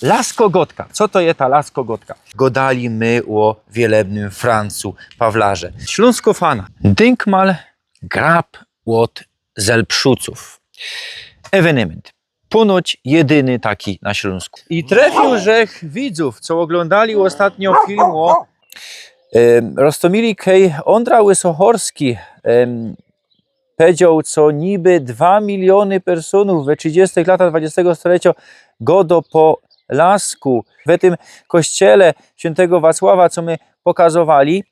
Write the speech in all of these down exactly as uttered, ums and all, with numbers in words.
Laskogodka. Co to je ta Laskogodka? Godali my ô wielebnym Francu Pawlarze. Ślōnskofana. Dynkmal, grab ôd Zelpszucōw. Ewenement. Pōnoć jedyny taki na Ślōnsku. I trefiōł żech widzōw, co ôglōndali ôstatnio film ô... Em, Roztomili, kej Ōndra Łysochorski, em, pedzioł, co niby dwa miliōny personōw we trzidziestych latach dwudziestego stolecjo godo po lasku, we tym kościele świyntego Wacława, co my pokazowali,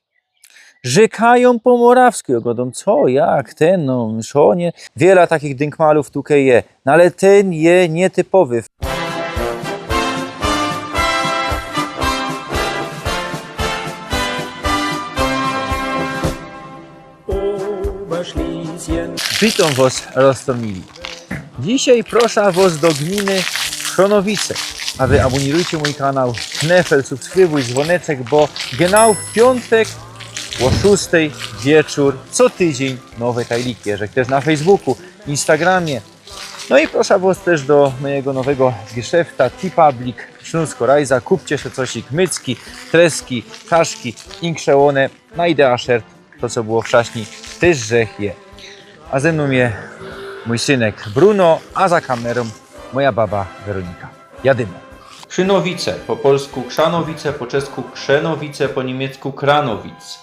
rzykajōm po morawsku. Jŏ godōm, co, jak, ten, no, co, niy? Wiela takich dynkmalōw tukej je, no ale tyn je niytypowy. Witōm wŏs, Roztomili. Dzisiej proszã wŏs do gminy Krzonowice. A wy abōnirujcie mōj kanał, knefel, subskrybujcie, zwōneczek, bo genau w piōntek ô szōstej wieczōr co tydziyń nowe kajliki. Jeżech tyż na Facebooku, Instagramie. No i proszã wŏs tyż do mojego nowego geszefta, Teepublic, Ślōnsko Rajza. Kupcie se cosik, mycki, treski, czaszki, insze ône, na Idea Shirt, to co było wczaśnij, tyż żech je. A ze mnōm je mōj synek Bruno, a za kamerōm moja baba Weronika. Jadymy. Krzynowice, po polsku Krzanowice, po czesku Krzenowice, po niymiecku Kranowic.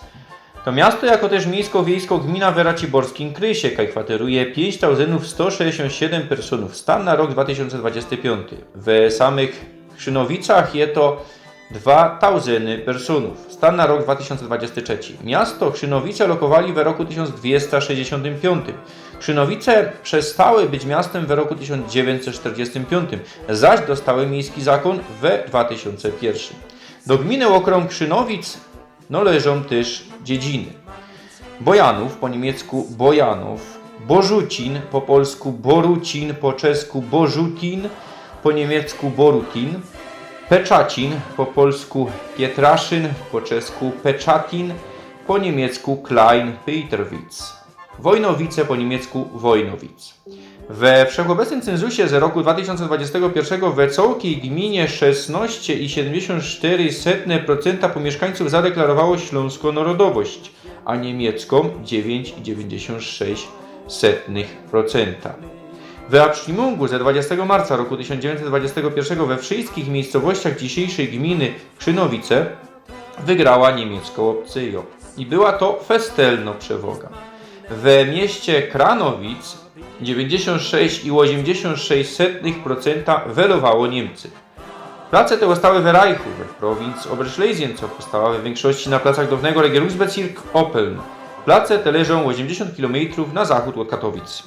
To miasto, jako tyż miejsko-wiejsko gmina we raciborskim krysie, kaj kwateruje piyńć tauzynōw sto sześćdziesiōnt siedym personōw. Stan na rok dwa tysiōnce dwudziesty piōnty. We samych Krzynowicach je to dwa tauzyny personōw. Stan na rok dwa tysiōnce dwudziesty trzeci. Miasto Krzynowice lokowali we roku tysiōnc dwiesta sześćdziesiōntym piōntym. Krzynowice przestały być miastym we roku tysiōnc dziewiyńćset sztyrdziestym piōntym, zaś dostały miejski zakōn we dwa tysiōnce piyrszym. Do gminy ôkrōng Krzynowic nŏleżōm tyż dziedziny. Bojanów, po niymiecku Bojanów, Bożucin, po polsku Borucin, po czesku Bożutin, po niymiecku Borutin, Peczacin, po polsku Pietraszyn, po czesku Peczatin, po niymiecku Klein Peterwitz, Wojnowice, po niymiecku Wojnowic. We wszechobecnym cynzusie z roku dwa tysiōnce dwudziestego piyrszego we cołkij gminie szesnŏście i siedymdziesiōnt sztyry setne procenta pōmiyszkańcōw zadeklarowało ślōnskõ nŏrodowość, a niymieckiōm dziewięć i dziewięćdziesiōnt sześć setnych procenta. We abstimmōngu ze dwudziestego marca roku tysiōnc dziewiyńćset dwudziestego piyrszego we wszyjskich miyjscowościach dzisiyjszyj gminy Krzynowice wygrała niymiecko ôpcyjŏ. I była to festelnŏ przewoga. We mieście Kranowic dziewięćdziesiąt sześć i osiemdziesiąt sześć setnych procenta welowało Niymcy. Place te ôstały we Rajchu, we prowincji Oberschlesien, co powstała we wiynkszości na placach dŏwnego Regierungsbezirk Oppeln. Place te leżōm ôziymdziesiōnt kilometrōw na zachōd ôd Katowic.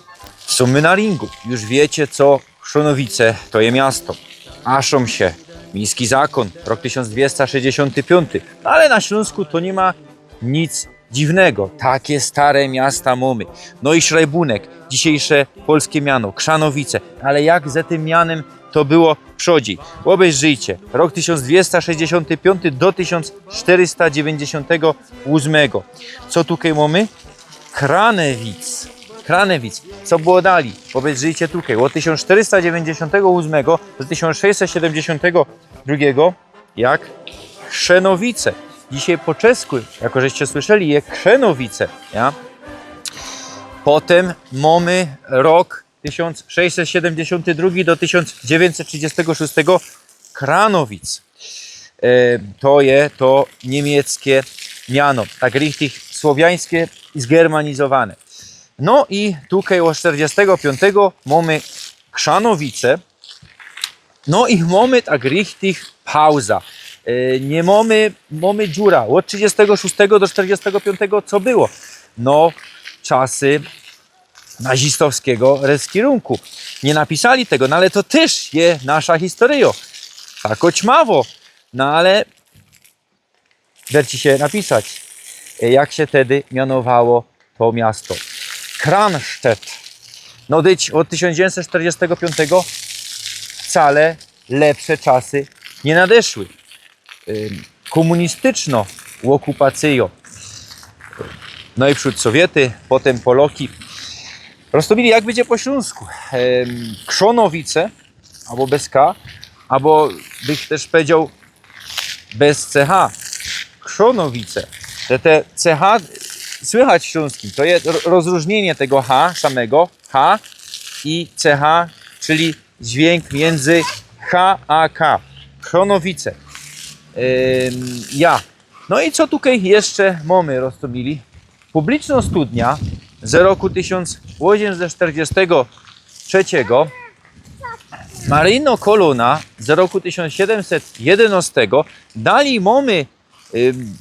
Sōm my na ringu. Już wiycie, co Krzonowice to je miasto. Aszōm sie, miejski zakōn, rok tysiōnc dwiesta sześćdziesiōnty piōnty. No ale na Ślōnsku to niy ma nic dziwnego. Take stare miasta mōmy. No i Szrajbōnek, dzisiyjsze polske miano, Krzanowice. Ale jak ze tym mianym to było przodzij? Ôbejrzyjcie. Rok tysiōnc dwiesta sześćdziesiōnty piōnty do tysiōnc sztyrysta dziewiyńćdziesiōntego ôsmego. Co tukej mōmy? Kranewic. Kranewic. Co było dalij? Ôbejrzyjcie tukej. Ôd tysiōnc sztyrysta dziewiyńćdziesiōntego ôsmego do tysiōnc sześćset siedymdziesiōntego drugigo, jak Krzenowice. Dzisiej po czesku, jako żeście słyszeli, je Krzenowice, ja? Potym mōmy rok tysiōnc sześćset siedymdziesiōnty drugi do tysiōnc dziewiyńćset trzidziestego szōstego, Kranowic. E, to je to niymiecke miano, tak richtig słowiańske i zgermanizowane. No i tukej ôd sztyrdziestego piōntego mōmy Krzanowice. No i mōmy tak richtig pauza. E, niy mōmy, mōmy dziura. Ôd trzidziestego szōstego do sztyrdziestego piōntego co było? No, czasy nazistowskigo reskirunku. Niy napisali tego, no ale to tyż je nasza historyjŏ. Tak ôćmawo, no ale werci sie napisać, e, jak sie tedy mianowało to miasto. Kransztet. No dyć ôd tysiōnc dziewiyńćset sztyrdziestego piōntego wcale lepsze czasy niy nadyszły. Ym, kōmunistycznŏ ôkupacyjŏ. Nojprzōd Sowiety, potym Poloki. Roztōmili, jak bydzie po ślōnsku? Ym, Krzonowice, abo bez K, abo bych tyż powiedzioł bez C H, Krzonowice. Te, te C H słychać w ślōnskim, to je ro-, rozrōżniynie tego H samego, H i C H, czyli dźwiynk miyndzy H a K. Krzonowice. Ym, ja. No i co tukej jeszcze mōmy, roztōmili? Publicznŏ studnia z roku tysiōnc ôziemset sztyrdziestego trzeciego, Maryjnŏ Kolōna z roku tysiōnc siedymset jedynŏstego. Dali mōmy, ym,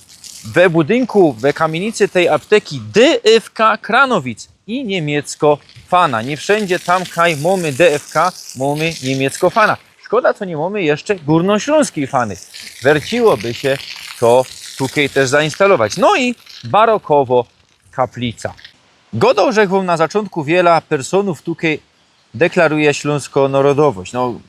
we budynku, we kamienicy tej apteki D F K Kranowic i niymiecko fana. Niy wszyndzie tam, kaj mōmy D F K, mōmy niymiecko fana. Szkoda, co niy mōmy jeszcze gōrnoślōnskij fany. Werciłoby sie to tukej tyż zainstalować. No i barokowo kaplica. Godoł, że wōm na zaczōntku wiela personōw tukej deklaruje ślōnskõ nŏrodowość. No,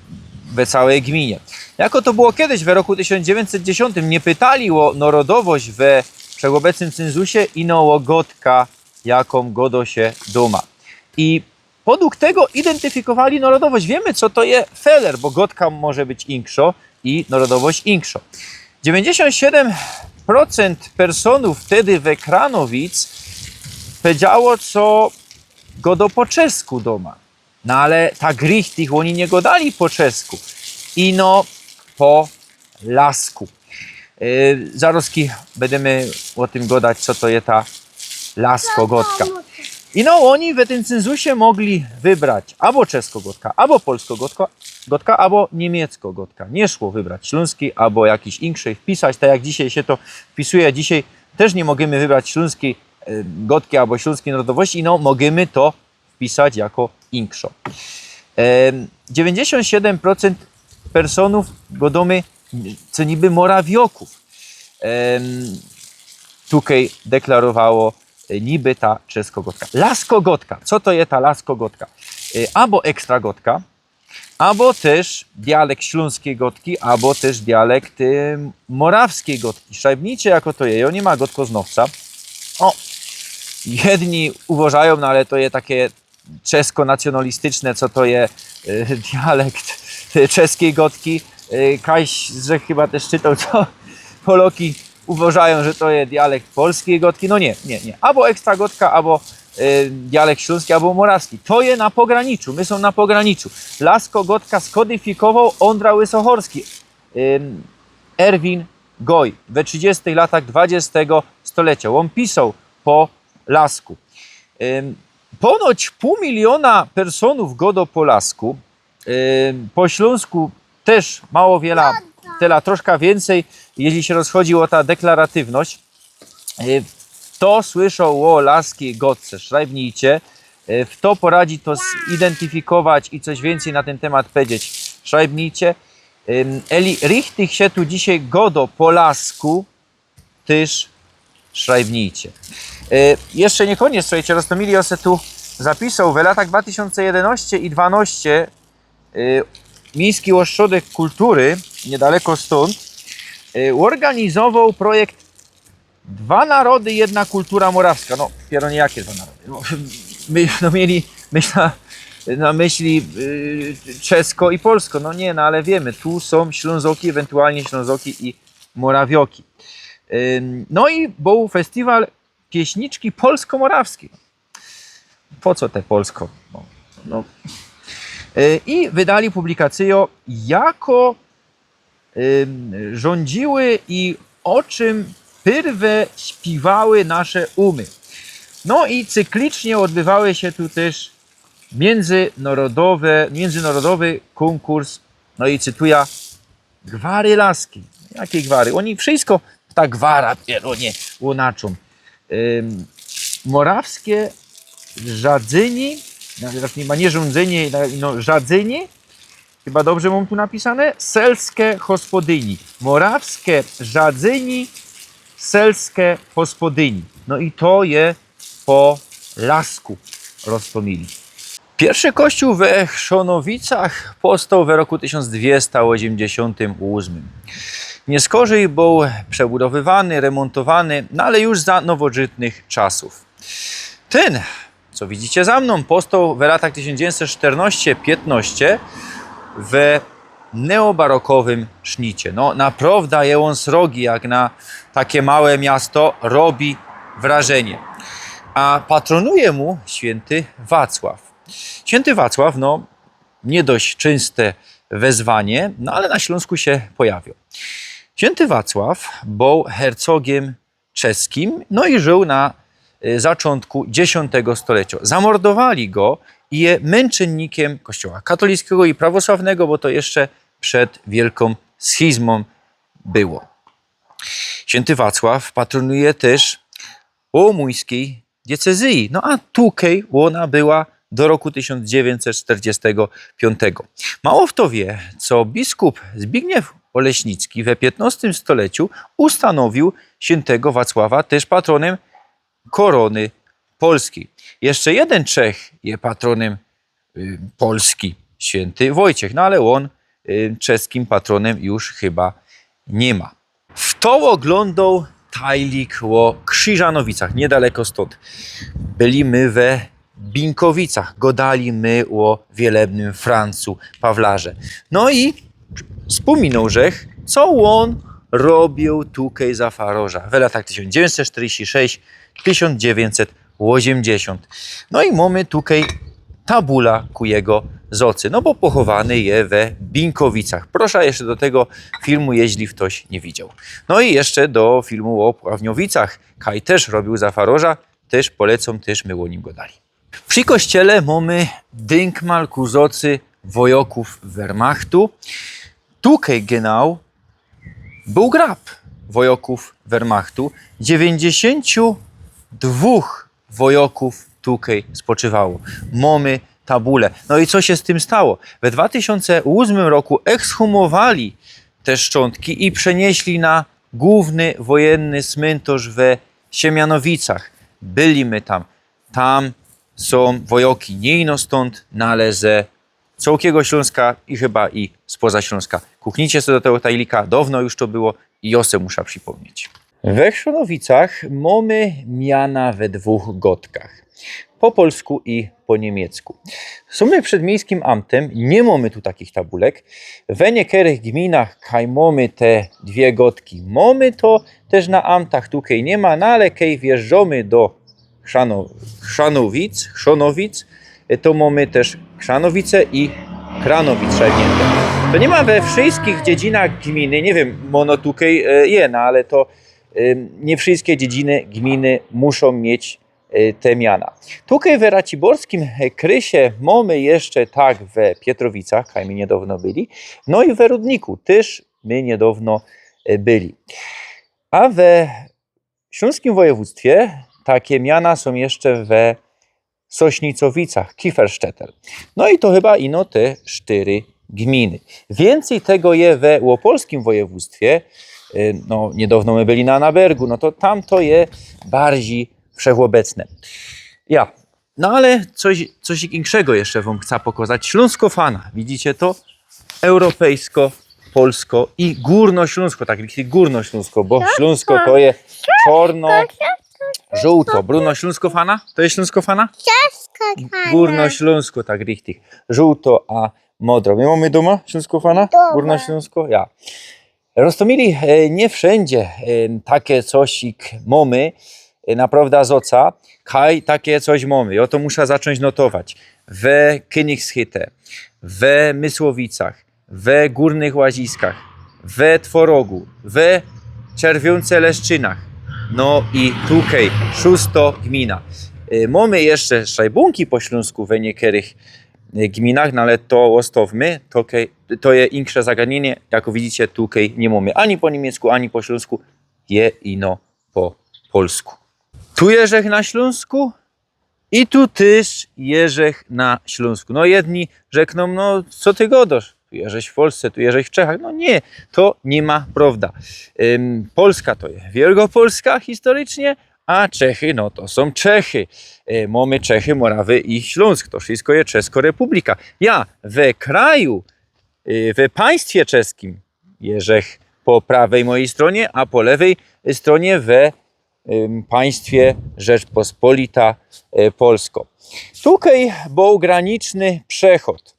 we cołkij gminie. Jako to było kejś, we roku tysiōnc dziewiyńćset dziesiōntym niy pytali ô nŏrodowość we wszechobecnym cynzusie, ino ô godka, jakõ godŏ sie dōma. I podług tego identyfikowali nŏrodowość. Wiymy, co to je feler, bo godka może być inkszŏ i nŏrodowość inkszŏ. Dziewiyńćdziesiōnt siedym procent personōw wtedy we Kranowic powiedziało, co godŏ po czesku dōma. No ale tak richtig ôni niy godali po czesku. Ino po lasku. Yy, zarŏzki bydymy ô tym godać, co to je ta lasko godka. Ino ôni we tym cynzusie mogli wybrać abo czesko godka, abo polsko godka, godka, abo niymiecko godka. Niy szło wybrać ślōnskij abo jakijś inkszej wpisać, tak jak dzisiej sie to wpisuje. Dzisiej tyż niy możymy wybrać ślōnskij, yy, godki abo ślōnskij nŏrodowości, ino możymy to wpisać jako inkszŏ. Em, dziewiyńćdziesiōnt siedym procent personōw godōmy, co niby Morawiokōw, em, tukej deklarowało, e, niby ta czesko godka. Lasko godka. Co to je ta lasko godka? E, abo ekstra godka, abo tyż dialekt ślōnskij godki, abo tyż dialekt, y, morawskij godki. Szajbnijcie, jako to je. Jŏ niy ma godkoznŏwca. Ô, jedni uważajōm, no ale to je take czesko-nacjōnalistyczne, co to je, y, dialekt, y, czeskij godki. Y, kajś, że chyba tyż czytoł, co Poloki uważajōm, że to je dialekt polskij godki. No niy, niy, niy. Abo ekstra godka, abo, y, dialekt ślōnskij, abo morawskij. To je na pograniczu, my sōm na pograniczu. Lasko godka skodyfikowoł Ōndra Łysochorski, ym, Erwin Goj we trzidziestych latach dwudziestego stolecia. Ōn pisoł po lasku. Ym, ponoć pōł miliōna personōw godŏ po lasku. Ym, po ślōnsku tyż mało wiela, tela troszka wiyncyj, jeźli sie rozchodzi ô ta deklaratywność. Y, fto słyszoł ô laskij godce, szrajbnijcie. Y, fto poradzi to zidentyfikować i coś wiyncyj na tyn tymat powiedzieć, szrajbnijcie. Ym, eli richtig sie tu dzisiej godŏ po lasku, tyż szrajbnijcie. E, jeszcze niy kōniec, słuchejcie, roztōmili, jŏ se tu zapisoł. W latach dwa tysiōnce jedynŏście i dwanŏście, e, Miejski Ôstrzodek Kultury, niydaleko stōnd, e, ôrganizowoł projekt Dwa narody, jedna kultura morawska. No, pierōnie, jakie dwa narody? No, my, no, mieli, myśla, na myśli, y, Czesko i Polsko. No niy, no ale wiymy, tu sōm Ślōnzoki, ewentualnie Ślōnzoki i Morawioki. Ym, no i bōł festiwal pieśniczki polsko-morawskij. Po co te polsko? No, no. Y, i wydali publikacyjõ, jako, ym, rządziły i ô czym pyrwe śpiwały nasze umy. No i cyklicznie ôdbywały sie tu tyż miyndzynarodowe, miyndzynarodowy kōnkurs, no i cytuja, Gwary laski. Jakie gwary? Ôni wszysko ta gwara, pierōnie, ônaczōm. Ym, morawske żadzyni, no, znaczy niy ma, niy rządzyni, no, no, żadzyni. Chyba dobrze mōm tu napisane. Selske hospodyni. Morawske żadzyni, selske hospodyni. No i to je po lasku, roztōmili. Piyrszy kościōł we Chrzanowicach powstoł we roku tysiōnc dwiesta ôziymdziesiōntym ôsmym. Niyskorzij bōł przebudowywany, remontowany, no ale już za nowożytnych czasōw. Tyn, co widzicie za mnōm, powstoł we latach tysiōnc dziewiyńćset sztyrnŏście piętnŏście we neobarokowym sznicie. No, naprŏwda je ôn srogi, jak na takie małe miasto robi wrażynie. A patronuje mu świynty Wacław. Świynty Wacław, no, niy dość czynste wezwanie, no ale na Ślōnsku sie pojawiōł. Świynty Wacław bōł hercogiem czeskim, no i żył na y, zaczōntku dziesiōntego stoleciŏ. Zamordowali go i je mynczynikiym kościoła katolickego i prawosławnego, bo to jeszcze przed wielkōm schizmōm było. Świynty Wacław patronuje tyż ômuńskij diocezyji, no a tukej ôna była do roku tysiōnc dziewiyńćset sztyrdziestego piōntego. Mało fto wiy, co biskup Zbigniew Oleśnicki we piętnostym stoleciu ustanowiōł świyntego Wacława tyż patronym korōny polskij. Jeszcze jedyn Czech je patronym y, Polski, świynty Wojciech, no ale ôn y, czeskim patronym już chyba niy ma. Fto ôglōndōł tajlik ô Krziżanowicach, niydaleko stōnd. Byli my we Binkowicach, godali my ô wielebnym Francu Pawlarze. No i spōminōł żech, co ôn robiył tukej za farŏża we latach tysiōnc dziewiyńćset sztyrdziści sześć, tysiōnc dziewiyńćset ôziymdziesiōnt. No i mōmy tukej tabula ku jego zocy, no bo pochowany je we Binkowicach. Proszã jeszcze do tego filmu, jeźli ftoś niy widzioł. No i jeszcze do filmu ô Pławniowicach. Kaj tyż robiył za farŏża, tyż polecōm, tyż my ô nim godali. Przi kościele mōmy dynkmal ku zocy wojŏkōw Wehrmachtu. Tukej genau bōł grab wojŏkōw Wehrmachtu. Dziewiyńćdziesiōnciu dwōch wojŏkōw tukej spoczywało. Mōmy tabule. No i co sie z tym stało? We dwa tysiōnce ôsmym roku ekshumowali te szczōntki i przenieśli na głōwny wojenny smyntŏrz we Siemianowicach. Byli my tam. Tam sōm wojŏki. Niy ino stōnd, no ale ze cołkigo Ślōnska i chyba i spoza Ślōnska. Kuknijcie se do tego tajlika, downo już to było i jŏ se musza przipōmnieć. We Chrzanowicach mōmy miana we dwōch godkach. Po polsku i po niymiecku. W sumie przed miejskim amtym niy mōmy tu takich tabulek. We niykerych gminach, kaj mōmy te dwie godki, mōmy to, tyż na amtach tukej niy ma, no ale kej wjeżdżōmy do Chrzano-, Chrzanowic, Chrzonowic, y, to mōmy tyż Chrzanowice i Kranowic szajbniynte. To niy ma we wszyskich dziedzinach gminy, niy wiym, mōno tukej, y, je, no ale to, y, niy wszyske dziedziny gminy muszōm mieć, y, te miana. Tukej we raciborskim, y, krysie mōmy jeszcze tak we Pietrowicach, kaj my niydŏwno byli, no i we Rudniku tyż my niydŏwno, y, byli. A we ślōnskim wojewōdztwie takie miana sōm jeszcze we Sośnicowicach, Kiefersztettel. No i to chyba ino te sztyry gminy. Wiyncyj tego je we ôpolskim wojewōdztwie. Y, no, niydŏwno my byli na Nabergu, no to tam to je bardzij wszechôbecne. Ja, no ale coś, coś inkszego jeszcze wōm chcã pokŏzać. Ślōnskofana, widzicie to? Europejsko, polsko i górnoślōnsko, tak richtig górnoślōnsko, bo Ślōnsko to je czŏrno, żōłto. Bruno, Ślōnskofana? To je Ślōnskofana? Górnoślōnsko, tak richtig. Żōłto, a modro. My mōmy dōma Ślōnskofana? Dōma. Górnoślōnsko? Ja. Roztōmili, e, niy wszyndzie, e, take coś ik mōmy, e, naprŏwda zoca, kaj take coś mōmy. Jŏ to muszã zaczōńć notować. We Kynigshütte, we Mysłowicach, we Górnych Łaziskach, we Tworogu, we Czerwiōnce Leszczynach. No i tukej, szōsto gmina. E, mōmy jeszcze szajbōnki po ślōnsku we niykerych, e, gminach, no ale to ôstŏwmy, to kej-, to je insze zagadnienie. Jak widzicie, tukej niy mōmy ani po niymiecku, ani po ślōnsku, je ino po polsku. Tu je żech na Ślōnsku i tu tyż je żech na Ślōnsku. No jedni rzeknōm, no co ty gŏdŏsz? Tu je żech w Polsce, tu je żech w Czechach. No niy, to niy ma prŏwda. Ym, Polska to je Wielkopolska historycznie, a Czechy, no to sōm Czechy. E, mōmy Czechy, Morawy i Ślōnsk. To wszysko je Czeskŏ Republika. Ja we kraju, e, we państwie czeskim je żech po prawej mojij strōnie, a po lewej strōnie we, ym, państwie Rzeczpospolita, e, Polskŏ. Tukej bōł graniczny przechod.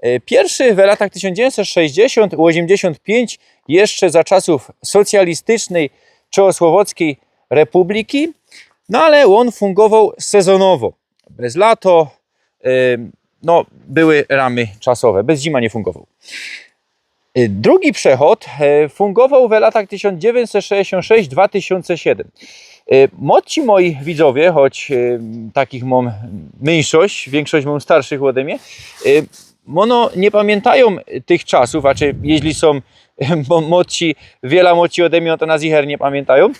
E, Piyrszy w latach tysiōnc dziewiyńćset sześćdziesiōnt ôziymdziesiōnt piyńć jeszcze za czasōw socjalistycznyj Czechosłowockyj Republiki, no ale ôn fungowoł sezonowo. Bez lato, e, no, były ramy czasowe, bez zima niy fungowoł. E, Drugi przechod, e, fungowoł w latach tysiōnc dziewiyńćset sześćdziesiōnt sześć dwa tysiōnce siedym. E, Młodsi moi widzowie, choć, e, takich mōm myńszość, wiynkszość mōm starszych ôde mie, e, mono niy pamiyntajōm tych czasōw, znaczy, jeźli sōm mo- młodsi, wiela młodsi ôde mie, to na zicher niy pamiyntajōm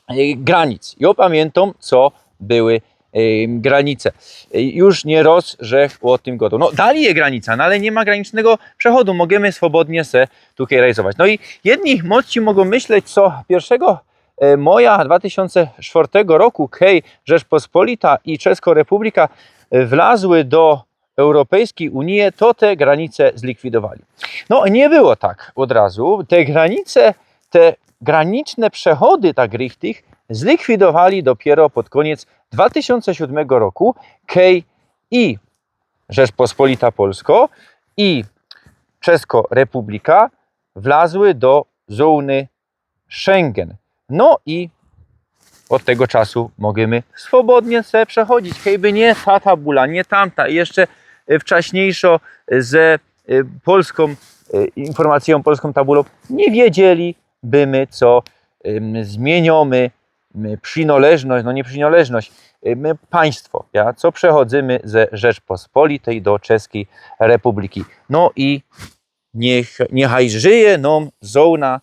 e, granic. Jŏ pamiyntōm, co były, e, granice. E, Już niyroz żech ô tym gŏdoł. No, dalij je granica, no ale niy ma granicznego przechodu. Możymy swobodnie se tukej rejzować. No i jedni młodsi mogōm myśleć, co piyrszego, e, moja dwa tysiōnce sztwŏrtego roku, kej Rzeczpospolita i Czeskŏ Republika, e, wlazły do Europejskij Unije, to te granice zlikwidowali. No, niy było tak ôd razu. Te granice, te graniczne przechody tak richtig zlikwidowali dopiyro pod kōniec dwa tysiōnce siōdmego roku, kej i Rzeczpospolita Polskŏ, i Czeskŏ Republika wlazły do zōny Schengen. No i ôd tego czasu możymy swobodnie se przechodzić. Kejby niy ta tabula, niy tamta i jeszcze, e, wczaśniyjszŏ ze, e, polskōm, e, informacyjōm, polskōm tabulōm, niy wiedzieli by my, co, em, zmiyniymy, em, przinŏleżność, no niy przinŏleżność, em, państwo, ja, co przechodzymy ze Rzeczpospolitej do Czeskij Republiki. No i niych, niechaj żyje nōm zōna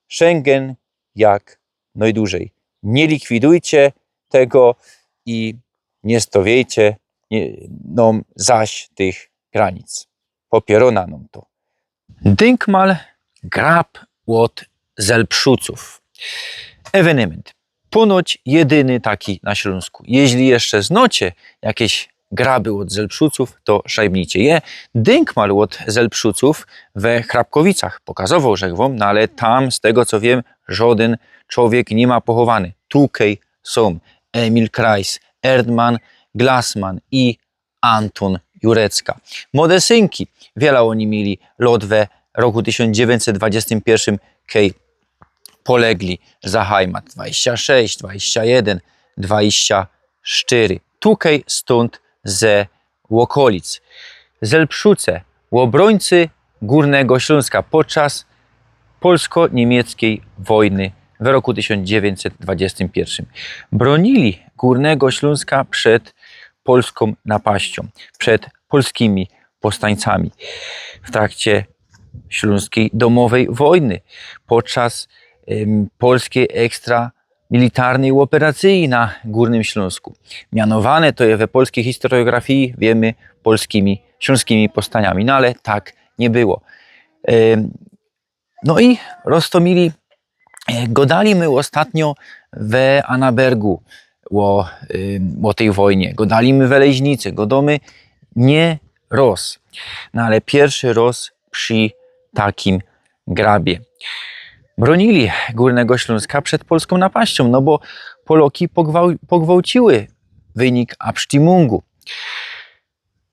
Schengen jak nojdużyj. Niy likwidujcie tego i niy stŏwiejcie, niy, nōm zaś tych granic. Popiyrŏ na nōm to. Dynkmal, grab ôd Zelpszucōw. Ewenyment. Pōnoć jedyny taki na Ślōnsku. Jeźli jeszcze znŏcie jakeś graby ôd Zelpszucōw, to szajbnijcie je. Dynkmal ôd Zelpszucōw we Chrapkowicach. Pokazowoł żech wōm, no ale tam, z tego co wiym, żŏdyn czowiek niy ma pochowany. Tukej sōm Emil Kreis, Erdman Glassmann i Anton Jurecka. Młode synki, wiela ôni mieli lŏt we roku tysiōnc dziewiyńćset dwadziestym piyrszym, kej polegli za Heimat. Dwadziścia sześć, dwadziścia jedyn, dwadziścia sztyry. Tukej stōnd ze ôkolic. Zelpszuce, ôbrońcy Gōrnego Ślōnska podczas polsko-niymieckiej wojny w roku tysiōnc dziewiyńćset dwadziestym piyrszym. Bronili Gōrnego Ślōnska przed polskōm napaściōm, przed polskimi powstańcami w trakcie ślōnskij dōmowyj wojny, podczas, em, polskij ekstra militarnyj ôperacyje na Gōrnym Ślōnsku. Mianowane to je we polskij historyjografije, wiymy, polskimi, ślōnskimi powstaniami. No ale tak niy było. Em, no i roztōmili, e, gŏdali my ôstatnio we Annabergu ô, em, ô tyj wojnie. Gŏdali my we Leźnicy, gŏdōmy niy roz. No ale piyrszy roz przi takim grabie. Bronili Gōrnego Ślōnska przed polskōm napaściōm, no bo Poloki pogwałciły, pogwałciły wynik Abstimmungō.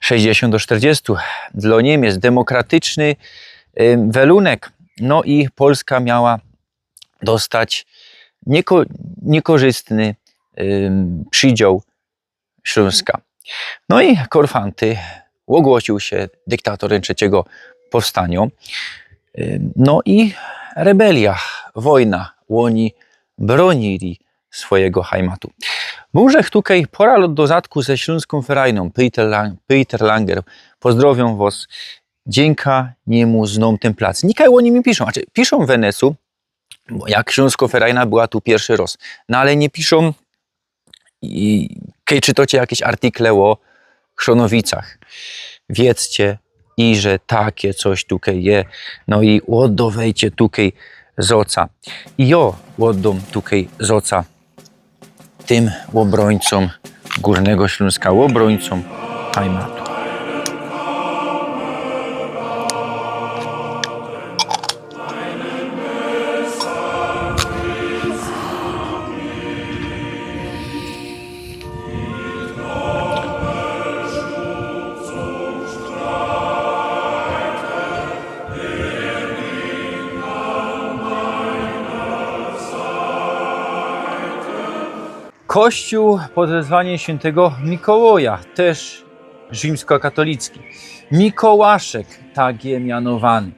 Sześćdziesiōnt do sztyrdziestu dlŏ Niymiec, demokratyczny, em, welunek. No i Polska miała dostać nieko-, niykorzystny, em, przidział Ślōnska. No i Korfanty ôgłosiōł sie dyktatorym trzeciego powstaniŏ. Em, no i rebelia, wojna, ôni bronili swojigo Heimatu. Bōł żech tukej pora lŏt do zadku ze Ślōnskōm Ferajnōm, Peter Lang-, Peter Langer. Pozdrowiōm wŏs. Dziynka niymu znōm tyn plac. Nikaj ôni mi piszōm, znaczy, piszōm w N S-u, bo jak Ślōnsko Ferajna była tu piyrszy roz. No ale niy piszōm, i, kej czytŏcie jakeś artykle ô Chrzanowicach. Wiedzcie, iże take coś tukej je. No i ôddŏwejcie tukej zŏca. I jŏ ôddōm tukej zŏca tym ôbrońcōm Gōrnego Ślōnska, ôbrońcōm Heimatu. Kościół pod wezwaniem świętego Mikołaja, też rzimskokatolicki. Mikołaszek tak je mianowany.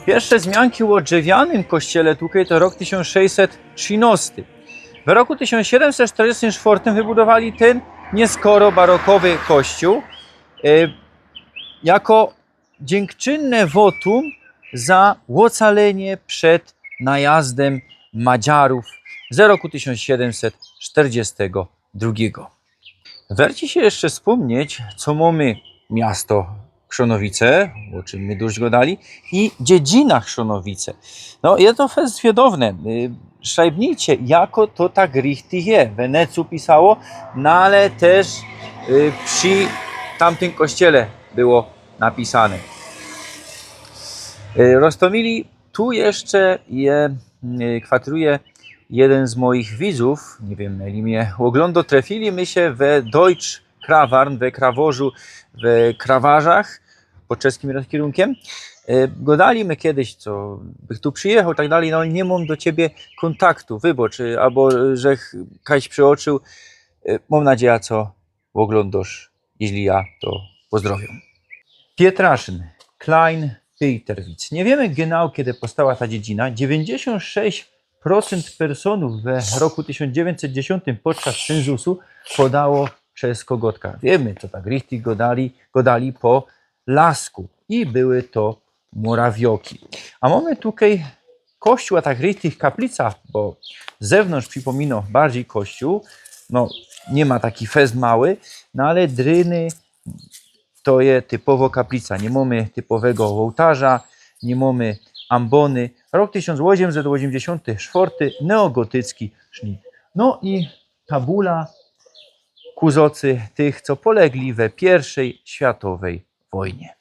Piyrwsze zmianki ô drzewianym kościele tukej to rok tysiōnc sześćset trzynŏsty. W roku tysiōnc siedymset sztyrdziestym sztwŏrtym wybudowali tyn nieskoro barokowy kościół, e, jako dziękczynne wotum za ôcalenie przed najazdym Madziarōw z roku tysiōnc siedymset sztyrdziestego drugiego. Werci sie jeszcze spōmnieć, co mōmy miasto Chrzanowice, ô czym my dość godali, i dziedzina Chrzanowice. No, je to fest zwiadowne. Y, szajbnijcie, jako to tak richtig je. W Wenecji pisało, no ale też, y, przy tamtym kościele było napisane. Y, roztōmili, tu jeszcze je, y, kwatruje jedyn z moich widzōw, niy wiym, ile mie ôglōndo, trefili my sie we Deutsch Krawarn, we Kraworzu, we Krawarzach, pod czeskim rozkierunkiem. E, godali my kejś, co bych tu przijechał, tak dalij, no, ale niy mōm do ciebie kōntaktu, wybacz, e, abo, e, że ch-, kajś przyoczył. E, mōm nadzieja, co ôglōndŏsz, jeźli ja, to pozdrowiōm. Pietraszyn, Klein Pieterwitz. Niy wiymy genau, kedy powstała ta dziedzina. Dziewiyńćdziesiōnt sześć procynt personōw we roku tysiōnc dziewiyńćset dziesiōntym podczas cynzusu podało czesko godka. Wiymy, co tak richtig godali, godali po lasku. I były to Morawioki. A mōmy tukej kościół, a tak richtig kaplica, bo z zewnōntrz przipōminŏ bardzij kościół. No, niy ma taki fest mały, no ale dryny to je typowo kaplica. Niy mōmy typowego ôłtarza, niy mōmy ambōny. Rok tysiōnc ôziymset ôziymdziesiōnty sztwŏrty, neogotycki sznit. No i tabula ku zŏcy tych, co polegli we piyrwszej światowej wojnie.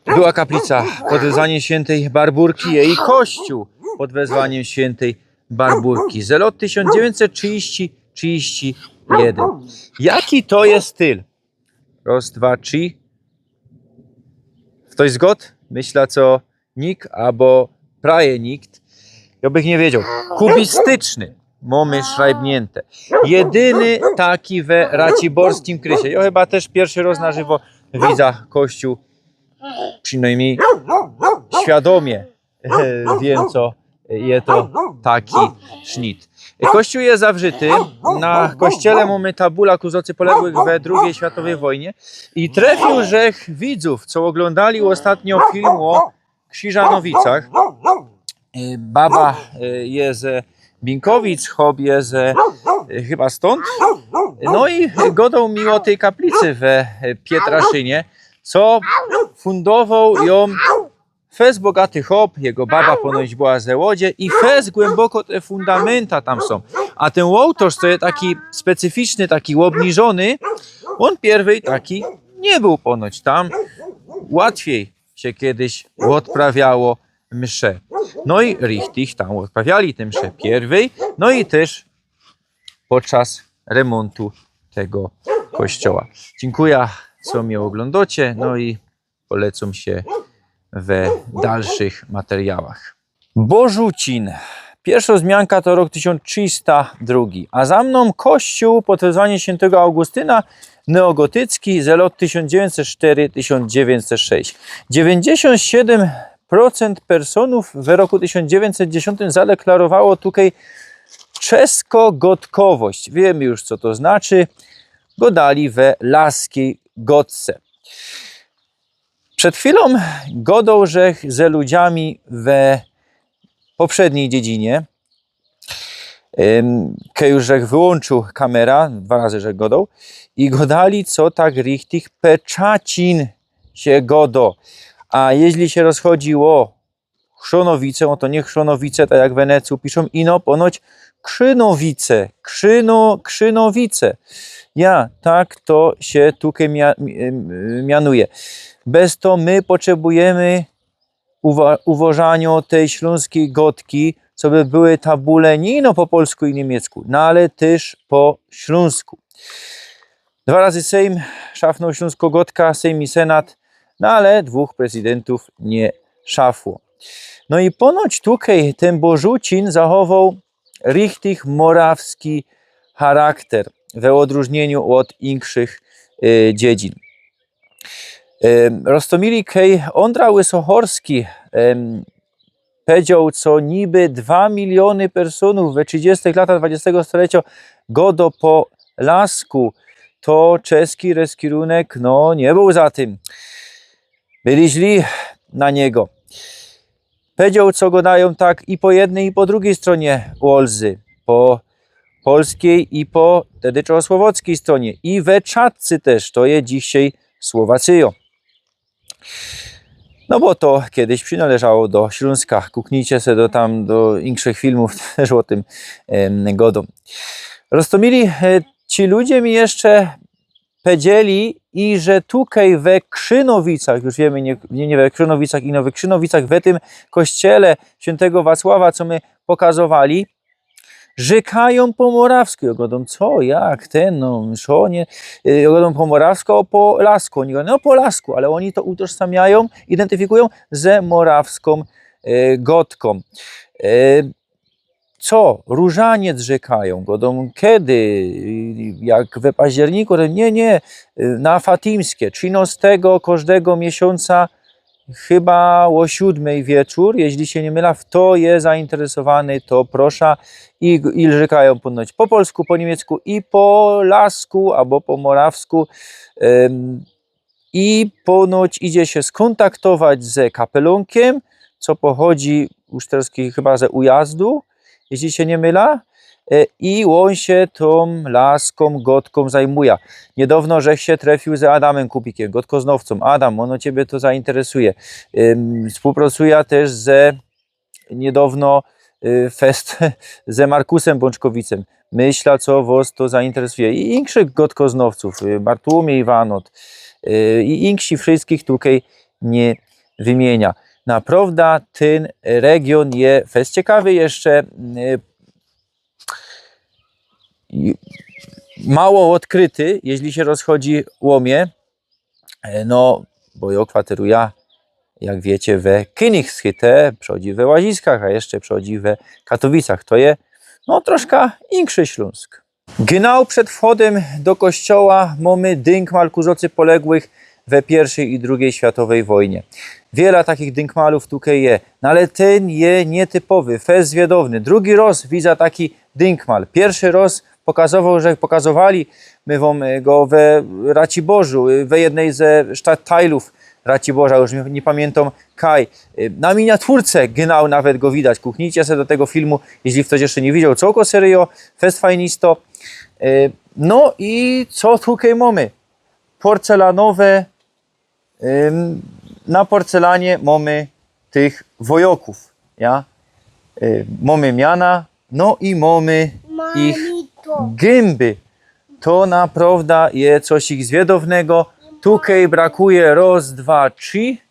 Była kaplica pod wezwaniem świętej Barburki, je i kościół pod wezwaniem świętej Barburki. Z lot tysiōnc dziewiyńćset trzidziści, trzidziści jedyn. Jaki to je styl? Roz, dwa, trzi. Ftoś zgŏd? Myślã, co nikt, abo prawie nikt. Jŏ bych niy wiedzioł. Kubistyczny. Mōmy szrajbniynte. Jedyny taki we raciborskim krysie. Jŏ chyba tyż piyrwszy roz na żywo widzã kościół. Przinojmnij świadōmie wiym, co je to taki sznit. Kościół je zawrzyty. Na kościele mōmy tabula ku zŏcy poległych we drugij światowyj wojnie. I trefiōł żech widzōw, co ôglōndali ôstatnio film ô Krziżanowicach. E, baba, e, je ze Binkowic, chop je ze, e, chyba stōnd. No i godoł mi ô tyj kaplicy we, e, Pietraszynie, co fundowoł jōm fest bogaty chop, jego baba ponoć była ze Łodzie i fest głymbogo te fundamenta tam sōm. A tyn ôłtŏrz, co je taki specyficzny, taki ôbniżōny, ôn piyrwyj taki niy bōł ponoć tam. Łatwiej sie kejś ôdprawiało msze. No i richtig tam ôdprawiali te msze piyrwyj, no i tyż podczas remōntu tego kościoła. Dziynkuja, co mie ôglōndŏcie, no i polecōm sie we dalszych materiałach. Bożucin. Piyrwszŏ zmianka to rok tysiōnc trzista drugi, a za mnōm kościół pod wezwaniem świętego Augustyna, neogotycki, ze lot tysiōnc dziewiyńćset sztyry, tysiōnc dziewiyńćset sześć. Dziewiyńćdziesiōnt siedym procynt personōw we roku tysiōnc dziewiyńćset dziesiōntym zadeklarowało tukej czeskogodkowość. Wiymy już, co to znaczy. Godali we laskij godce. Przed chwilōm godoł żech ze ludziami we poprzednij dziedzinie. Ym, kej już żech wyłōnczōł kamera, dwa razy żech godoł. I godali, co tak richtig Peczacin sie godŏ. A jeźli sie rozchodzi ô Chrzanowice, ô to niy Chrzanowice, tak jak w Wenecji piszōm, ino ponoć Krzynowice, Krzyno-, Krzynowice. Ja, tak to sie tukej mia-, mi-, em, mianuje. Bez to my potrzebujymy uwa-, uwożaniŏ tyj ślōnskij godki, co by były tabule niy ino po polsku i niymiecku, no ale tyż po ślōnsku. Dwa razy Sejm szafnōł ślōnskõ godkã, Sejm i Senat, no ale dwōch prezydyntōw niy szafło. No i ponoć tukej tyn Bożucin zachowoł richtig morawski charakter we ôdrōżniyniu ôd inkszych e, dziedzin. E, Roztomili, kej Ōndra Łysochorski e, pedzioł, co niby dwa miliōny personōw we trzidziestych latach dwudziestego stolecjo gŏdŏ po lasku, to czeski reskirunek, no, niy bōł za tym. Byli źli na niego. Pedzioł, co gŏdajōm tak i po jednyj, i po drugij strōnie Łzy, po polskij i po tedy czechosłowockij strōnie. I we Czadce tyż, to je dzisiej Słowacyjo. No bo to kedyś przinŏleżało do Ślōnska. Kuknijcie se do tam, do inkszych filmōw, tyż ô tym em, gŏdōm. Roztomili, e, ci ludzie mi jeszcze pedzieli, i że tukej we Krzynowicach, już wiymy, niy, niy, niy we Krzynowicach, ino we Krzynowicach, we tym kościele świyntego Wacława, co my pokazowali, rzykajōm po morawsku. Jŏ gŏdōm, co, jak, ten, no, co, niy? Y, jŏ gŏdōm po morawsku, a po lasku. Ôni gŏdają, no, po lasku, ale ôni to utożsamiajōm, identyfikujōm ze morawskōm y, gŏdkōm. Y, co, różaniec rzykajōm? Gŏdōm, kedy? Y, jak we październiku? Niy, niy, y, na fatimskie, trzinŏstego kożdego miesiōnca, chyba ô siōdmyj wieczōr, jeźli sie niy mylã. Fto je zainteresowany, to prosza. I, i rzykajōm ponoć po polsku, po niymiecku i po lasku, abo po morawsku. Em, i ponoć idzie sie skōntaktować ze kapelōnkym, co pochodzi już terŏz chyba ze Ujazdu, jeźli sie niy mylã. E, i ôn sie tōm laskōm gŏdkōm zajmuje. Niydŏwno żech sie trefiōł ze Adamym Kubikym, gŏdkoznŏwcōm. Adam, ôno ciebie to zainteresuje. Ym, wspōłpracujã tyż ze, niydŏwno, y, fest ze Markusym Bōńczkowicym. Myślã, co wŏs to zainteresuje. I inkszych gŏdkoznŏwcōw, y, Bartłōmiej Wanot, y, i inkszich, wszyjskich tukej niy wymiyniã. Naprŏwda tyn region je fest ciekawy jeszcze, y, i mało ôdkryty, jeźli sie rozchodzi ô mie. E, no, bo jŏ kwaterujã, jak wiycie, we Kynigshütte, przodzi we Łaziskach, a jeszcze przodzi we Katowicach. To je, no, troszkã inkszi Ślōnsk. Genau przed wchodym do kościoła mōmy dynkmal ku żŏcy poległych we piyrwszyj i drugij światowyj wojnie. Wiela takich dynkmalōw tukej je, no ale tyn je niytypowy, fest zwiadowny. Drugi rŏz widzã taki dynkmal. Piyrwszy rŏz pokazowoł, że pokazowali my wōm, e, go we Raciborzu, e, we jednyj ze sztattajlōw Raciborza, już niy, niy pamiyntōm kaj. E, na miniaturce genau nawet go widać. Kuknijcie se do tego filmu, jeźli ftoś jeszcze niy widzioł. Cołko seryjo, fest fajnisto. E, no i co tukej mōmy? Porcelanowe Ym, na porcelanie mōmy tych wojŏkōw, ja? Y, mōmy miana, no i mōmy ich gymby. To naprŏwda je coś ich zwiadownego. Tukej brakuje rŏz, dwa, trzi.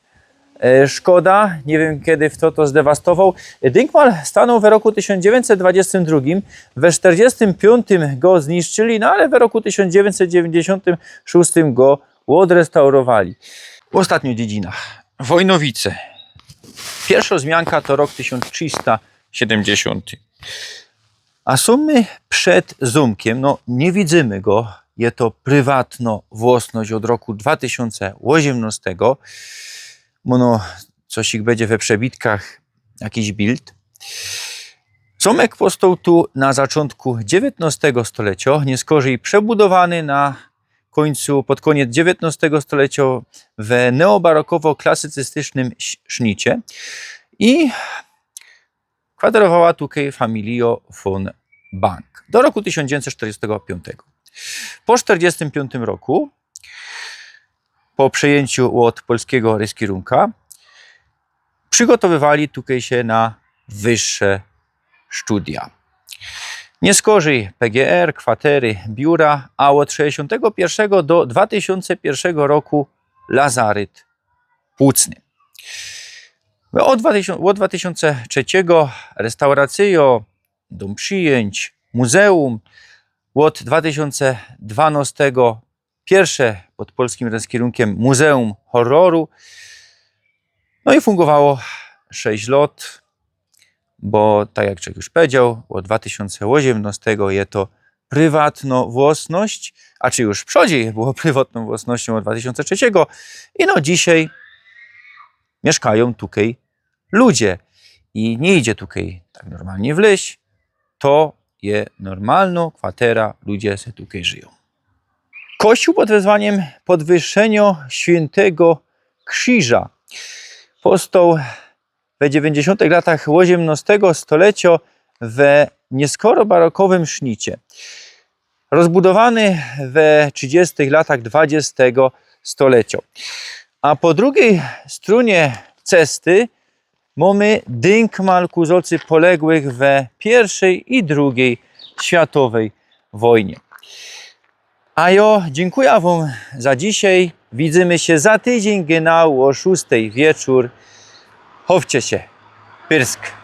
E, szkoda, niy wiym, kedy fto to zdewastowoł. Dynkmal stanoł we roku tysiōnc dziewiyńćset dwadziestym drugim, we sztyrdziestym piōntym go zniszczyli, no ale we roku tysiōnc dziewiyńćset dziewiyńćdziesiōntym szōstym go ôdrestaurowali. Ôstatnio dziedzina. Wojnowice. Piyrwszŏ zmianka to rok tysiōnc trzista siedymdziesiōnty. A sōm my przed zōmkym, no, niy widzymy go, je to prywatno włosność ôd roku dwa tysiōnce ôziymnŏstego. Mōno coś ich bydzie we przebitkach, jakiś bild. Zōmek powstoł tu na zaczōntku dziewiyntnŏstego stolecio, niyskorzij przebudowany na kōńcu, pod kōniec dziewiyntnŏstego stolecio we neobarokowo-klasycystycznym sz-, sznicie i kwaterowała tukej familijo von Bank do roku tysiōnc dziewiyńćset sztyrdziestego piōntego. Po sztyrdziestym piōntym roku, po przejyńciu ôd polskigo reskirunka, przigotowywali tukej sie na wyższe sztudia. Niyskorzij P G R, kwatery, biura, a ôd sześćdziesiōntego piyrwszego do dwa tysiōnce piyrwszego roku lazaryt płucny. Ôd dwa tysiōnce, ôd dwa tysiōnce trzeciego restauracyjo, dōm przijyńć, muzeum. Ôd dwa tysiōnce dwanŏstego piyrwsze pod polskim reskirunkiym Muzeum Horroru. No i fungowało sześć lot, bo tak jak Czek już powiedzioł, ôd dwa tysiōnce ôziymnŏstego je to prywatno włosność, a czy już przodziej było prywatną włosnością ôd dwa tysiōnce trzeciego. I no dzisiej miyszkajōm tukej ludzie. I niy idzie tukej tak normalnie w leś. To je normalno kwatera, ludzie se tukej żyjōm. Kościół pod wezwaniym Podwyższynio Świyntego Krziża powstoł we dziewiyńćdziesiōntych latach ôziymnostego stoleciŏ we nieskoro barokowym sznicie. Rozbudowany we trzidziestych latach dwadziestego stoleciŏ. A po drugij strōnie cesty mōmy dynkmal ku zŏcy poległych we piyrszej i drugij światowej wojnie. A jo, dziynkuja wōm za dzisiej. Widzymy sie za tydziyń genau ô szōstej wieczōr. Chowcie sie. Pyrsk.